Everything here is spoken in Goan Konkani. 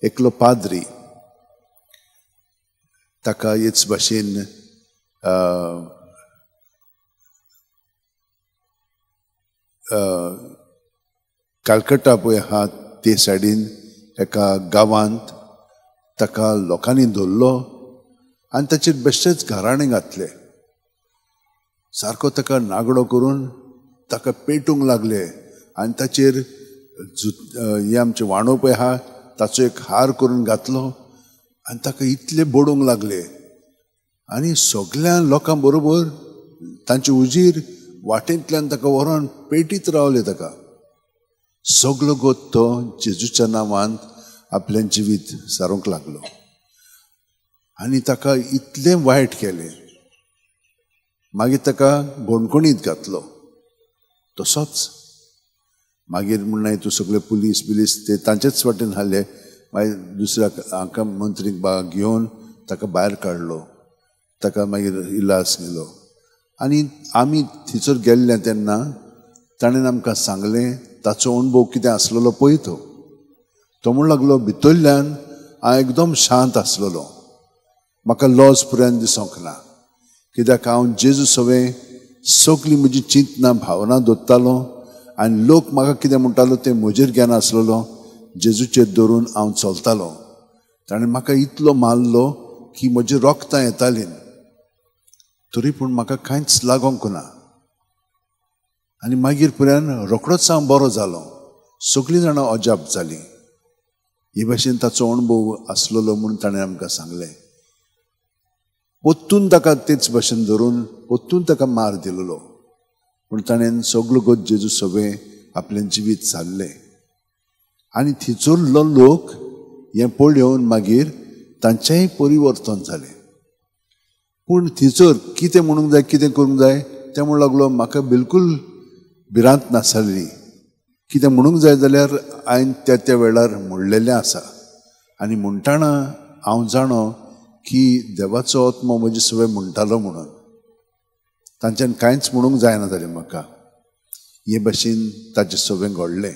एकलो पाद्री ताका हेच भाशेन कलकत्ता पळय आहा ते सायडीन एका गांवांत ताका लोकांनी धरलो आनी ताचेर बेश्टेच घराणें घातलें. सारको ताका नागडो करून ताका पेटूंक लागले आनी ताचेर हें आमचें वाणो पळय आहा ताचो एक हार करून घातलो आनी ताका इतले बडोवंक लागले आनी सगळ्या लोकां बरोबर तांचे उजीर वाटेंतल्यान ताका व्हरोन पेटीत रावले. ताका सगलो गोत तो जेजूच्या नांवान आपलें जिवीत सारूंक लागलो आनी ताका इतलें वायट केलें. मागीर ताका बणकणीत घातलो तसोच. मागीर म्हणलें तूं सगळे पुलीस बिलीस ते तांचेच वाटेन हाडले. मागीर दुसऱ्या हांकां मंत्रीक बा घेवन ताका भायर काडलो. ताका मागीर इलाज केलो आनी आमी थंयसर गेल्ले तेन्ना ताणें आमकां सांगलें ताचो अणभव कितें आसलेलो पळय. तो तो म्हणूंक लागलो भितरल्यान हांव एकदम शांत आसलेलो, म्हाका लॉज पुरायन दिसोंक ना, कित्याक हांव जेजू सवें सगळीं म्हजी चिंतना भावना दवरतालो आनी लोक म्हाका कितें म्हणटालो तें म्हजेर घेनासलेलो, जेजूचेर धरून हांव चलतालो. ताणें म्हाका इतलो मारलो की म्हजी रोगतां येतालीं, तरी पूण म्हाका कांयच लागोंक ना. आनी मागीर पुरायन रोखडोच हांव बरो जालो. सगळीं जाणां अजाप जालीं. हे भाशेन ताचो अणभव आसलेलो म्हूण ताणें आमकां सांगलें. पोत्तून ताका तेच भाशेन धरून पोत्तून ताका मार दिलेलो, पूण ताणें सगलो गोत जेजू सगळें आपलें जिवीत सारलें. आनी थंयसरलो लोक हें पळोवन मागीर तांचेंय परिवर्तन जालें. पूण थंयसर कितें म्हणूंक जाय कितें करूंक जाय तें म्हणूंक लागलो म्हाका बिलकूल भिरांत नासली. कितें म्हणूंक जाय जाल्यार हांवें त्या त्या वेळार म्हणलेलें आसा आनी म्हणटाना हांव जाणो की देवाचो आत्मो म्हजे सगळें म्हणटालो म्हणून. तांच्यान कांयच म्हणूंक जायना जालें म्हाका. हे भाशेन ताचें सगळें घडलें.